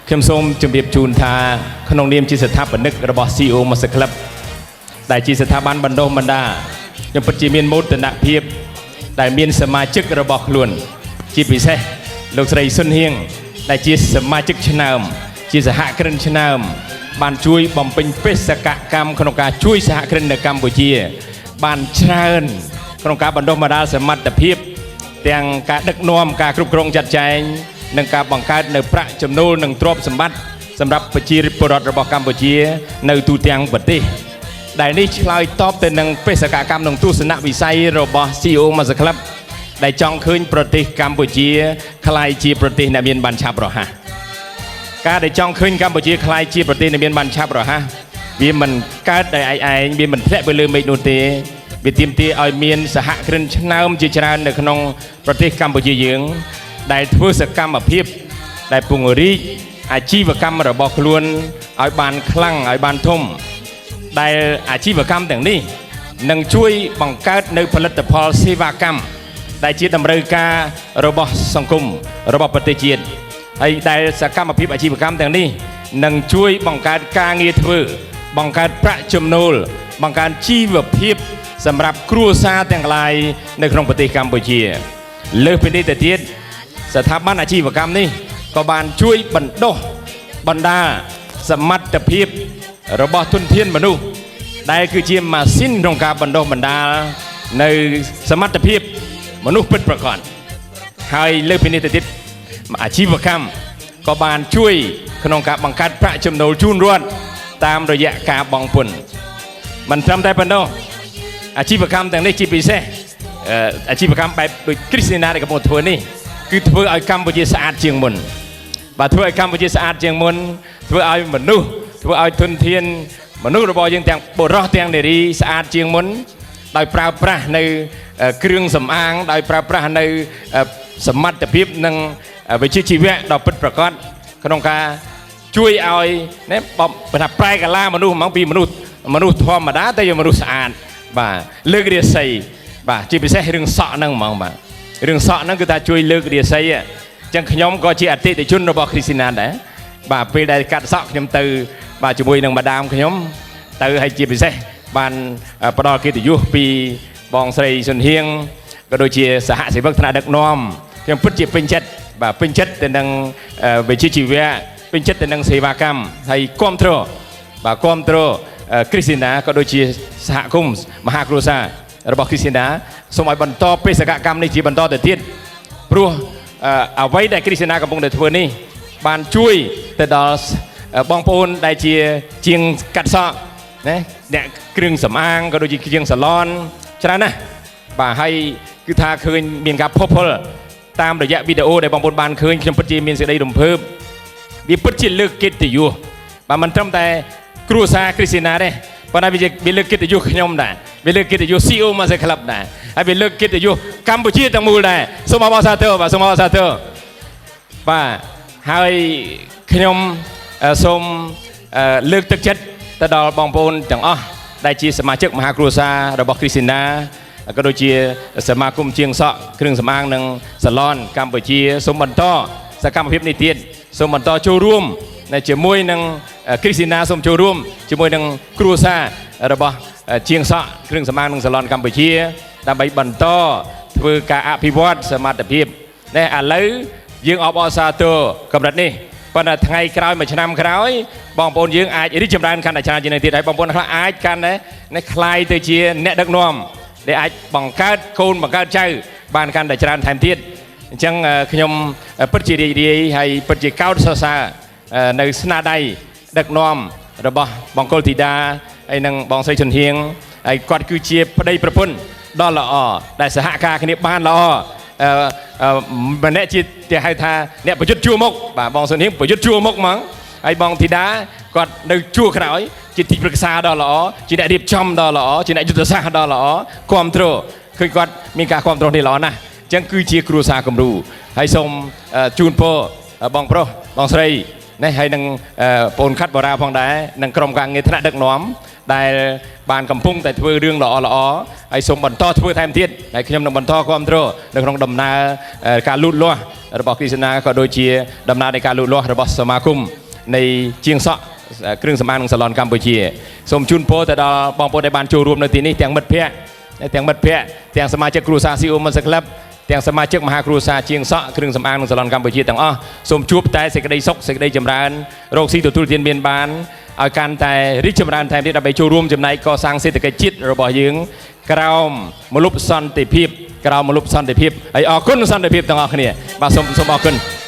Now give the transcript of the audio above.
ខ្ញុំសូមជម្រាបជូនថាក្នុងនាមជាស្ថាបនិករបស់ CEO Master Club ដែលជាស្ថាប័នបណ្ដុះបណ្ដាលខ្ញុំពិតជាមានមោទនភាពដែលមានសមាជិករបស់ខ្លួន ជាពិសេសលោកស្រីសុនហៀងដែលជាសមាជិកឆ្នើមជាសហគ្រិនឆ្នើមបានជួយបំពេញបេសកកម្មក្នុងការជួយសហគ្រិននៅកម្ពុជា បានច្រើនក្នុងការបណ្ដុះបណ្ដាលសមត្ថភាព ទាំងការដឹកនាំការគ្រប់គ្រងចាត់ចែងនិងការបង្កើតនៅប្រាក់ចំណូលនិងទ្រព្យសម្បត្តិសម្រាប់ប្រជាពលរដ្ឋរបស់កម្ពុជា នៅទូទាំងប្រទេស ដែលនេះឆ្លើយតបទៅនឹងបេសកកម្មនិងទស្សនវិស័យរបស់ CEO Master Club ដែលចង់ឃើញប្រទេសកម្ពុជាក្លាយជាប្រទេសអ្នកមានបានឆាប់រហ័សការដែលចង់ឃើញកម្ពុជាក្លាយជាប្រទេសអ្នកមានបានឆាប់រហ័សវាមិនកើតដោយឯកឯងវាមិនធ្លាក់ទៅលើមេឃនោះទេវាទាមទារឲ្យមានសហគ្រិនឆ្នើមជាច្រើននៅក្នុងប្រទេសកម្ពុជាយើង ដែលធ្វើសកម្មភាពដែលពង្រីកអាជីវកម្មរបស់ខ្លួនឲ្យបានខ្លាំងឲ្យបានធំ ដែលអាជីវកម្មទាំងនេះនឹងជួយបង្កើតនៅផលិតផលសេវាកម្មដែលជាតម្រូវការរបស់សង្គមរបស់ប្រទេសជាតិហើយដែលសកម្មភាពអាជីវកម្មទាំងនេះនឹងជួយបង្កើតការងារធ្វើ បង្កើតប្រាក់ចំណូល បង្កើនជីវភាពសម្រាប់គ្រួសារទាំងឡាយនៅក្នុងប្រទេសកម្ពុជា លើសពីនេះទៅទៀតស្ថាប័នអាជីវកម្មនេះក៏បានជួយបណ្ដុះបណ្ដាលសមត្ថភាពរបស់ធនធានមនុស្សដែលគឺជាម៉ាស៊ីនក្នុងការបណ្ដុះបណ្ដាលនៅសមត្ថភាពមនុស្សពិតប្រាកដហើយលើសពីនេះទៅទៀតអាជីវកម្មក៏បានជួយក្នុងការបង្កើតប្រាក់ចំណូលជូនរដ្ឋតាមរយៈការបង់ពន្ធមិនត្រឹមតែប៉ុណ្ណោះអាជីវកម្មទាំងនេះជាពិសេសអឺអាជីវកម្មបែបដូចគ្រីស្ទីណាដែលកំពុងធ្វើនេះគឺធ្វើឲ្យកម្ពុជាស្អាតជាងមុន បាទធ្វើឲ្យកម្ពុជាស្អាតជាងមុនធ្វើឲ្យមនុស្សធ្វើឲ្យធនធានមនុស្សរបស់យើងទាំងបុរសទាំងនារីស្អាតជាងមុនដោយប្រើប្រាស់នៅគ្រឿងសម្អាងដោយប្រើប្រាស់នៅសមត្ថភាពនិងវិជ្ជាជីវៈដ៏ពិតប្រាកដក្នុងការជួយឲ្យណាបំថាប្រែកាឡាមនុស្សហ្មងពីមនុស្សមនុស្សធម្មតាទៅជាមនុស្សស្អាតបាទលើករាសីបាទជាពិសេសរឿងសក់ហ្នឹងហ្មងបាទរឿងសក់ហ្នឹងគឺថាជួយលើករាសីហ៎ ចឹងខ្ញុំក៏ជាអតិថិជនរបស់គ្រីស្ទីណាដែរបាទពេលដែលកាត់សក់ខ្ញុំទៅបាទជាមួយនឹងម៉ាដាមខ្ញុំទៅហើយជាពិសេសបានផ្ដល់កិត្តិយសពីបងស្រីសុនហៀងក៏ដូចជាសហសេវកថ្នាក់ដឹកនាំខ្ញុំពិតជាពេញចិត្តបាទពេញចិត្តទៅនឹងវិជ្ជាជីវៈពេញចិត្តទៅនឹងសេវាកម្មហើយគ្រប់គ្រងបាទគ្រប់គ្រងគ្រីស្ទីណាក៏ដូចជាសហគមន៍មហាគ្រួសាររបស់គ្រីស្ទីណាសូមឲ្យបន្តបេសកកម្មនេះជាបន្តទៅទៀតព្រោះ អឺអ្វីដែលគ្រីស្ទីណាកំពុងតែធ្វើនេះបានជួយទៅដល់បងប្អូនដែលជាជាងកាត់សក់ណាអ្នកគ្រឿងសម្អាងក៏ដូចជាជាងសាឡនច្រើនណាស់បាទហើយគឺថាឃើញមានការផុសផុលតាមរយៈវីដេអូដែលបងប្អូនបានឃើញខ្ញុំពិតជាមានសេចក្តីរំភើបវាពិតជាលើកកិត្តិយសបាទមិនត្រឹមតែគ្រួសារគ្រីស្ទីណាទេប៉ុន្តែវាជាវាលើកកិត្តិយសខ្ញុំដែរវាលើកកិត្តិយស CEO Master Club ដែរហើយវាលើកកិត្តិយសកម្ពុជាទាំងមូលដែរសូមអបអរសាទរបាទសូមអបអរសាទរបាទហើយខ្ញុំសូមលើកទឹកចិត្តទៅដល់បងប្អូនទាំងអស់ដែលជាសមាជិកមហាគ្រួសាររបស់គ្រីស្ទីណាក៏ដូចជាសមាគមជាងសក់គ្រឿងសម្អាងនិងសាឡនកម្ពុជាសូមបន្តសកម្មភាពនេះទៀតសូមបន្តចូលរួមនៅជាមួយនឹងគ្រីស្ទីណាសូមចូលរួមជាមួយនឹងគ្រួសាររបស់ជាងសក់គ្រឿងសម្អាងនិងសាឡនកម្ពុជា ដើម្បីបន្តធ្វើការអភិវឌ្ឍសមត្ថភាពនេះឥឡូវយើងអបអរសាទរកម្រិតនេះប៉ុន្តែថ្ងៃក្រោយមួយឆ្នាំក្រោយបងប្អូនយើងអាចរីកចម្រើនកាន់តែច្រើនជាងនេះទៀតហើយបងប្អូនខ្លះអាចកាន់តែនេះក្លាយទៅជាអ្នកដឹកនាំដែលអាចបង្កើតកូនបង្កើតចៅបានកាន់តែច្រើនថែមទៀតអញ្ចឹងខ្ញុំពិតជារីករាយហើយពិតជាកោតសរសើរនៅស្នាដៃដឹកនាំរបស់បង្គោលធីតាហើយនិងបងស្រីជុនហៀងហើយគាត់គឺជាប្តីប្រពន្ធដ៏ល្អដែលសហការគ្នាបានល្អអឺអឺម្នាក់ជាគេហៅថាអ្នកប្រយុទ្ធជួរមុខបាទបងសុនហៀងប្រយុទ្ធជួរមុខហ្មងហើយបងធីតាគាត់នៅជួរក្រោយជាទីប្រឹក្សាដ៏ល្អជាអ្នករៀបចំដ៏ល្អជាអ្នកយុទ្ធសាស្ត្រដ៏ល្អគ្រប់គ្រងឃើញគាត់មានការគ្រប់គ្រងនេះល្អណាស់អញ្ចឹងគឺជាគ្រួសារគំរូហើយសូមជូនពរបងប្រុសបងស្រី នេះហើយនឹងបងខាត់បរាផងដែរនិងក្រុមការងារថ្នាក់ដឹកនាំដែលបានកំពុងតែធ្វើរឿងល្អល្អហើយសូមបន្តធ្វើថែមទៀតហើយខ្ញុំនឹងបន្តគ្រប់គ្រងនៅក្នុងដំណើរការលូតលាស់របស់គ្រីស្ណាក៏ដូចជាដំណើរនៃការលូតលាស់របស់សមាគមនៃជាងសក់គ្រឿងសម្អាងនិងសាឡនកម្ពុជាសូមជូនពរទៅដល់បងប្អូនដែលបានចូលរួមនៅទីនេះទាំងមិត្តភ័ក្តិទាំងមិត្តភ័ក្តិទាំងសមាជិកគ្រួសារ CEO Master Club ទាំងសមាជិកមហាគ្រួសារជាងសក់គ្រឿងសម្អាងនិងសាឡនកម្ពុជាទាំងអស់សូមជួបតែសេចក្តីសុខសេចក្តីចម្រើនរកស៊ីទទួលទានមានបានឲ្យកាន់តែរីកចម្រើនថែមទៀតដើម្បីចូលរួមចំណែកកសាងសេដ្ឋកិច្ចជាតិរបស់យើងក្រោមម្លប់សន្តិភាពក្រោមម្លប់សន្តិភាពហើយអរគុណសន្តិភាពទាំងអស់គ្នាបាទសូមសូមអរគុណ។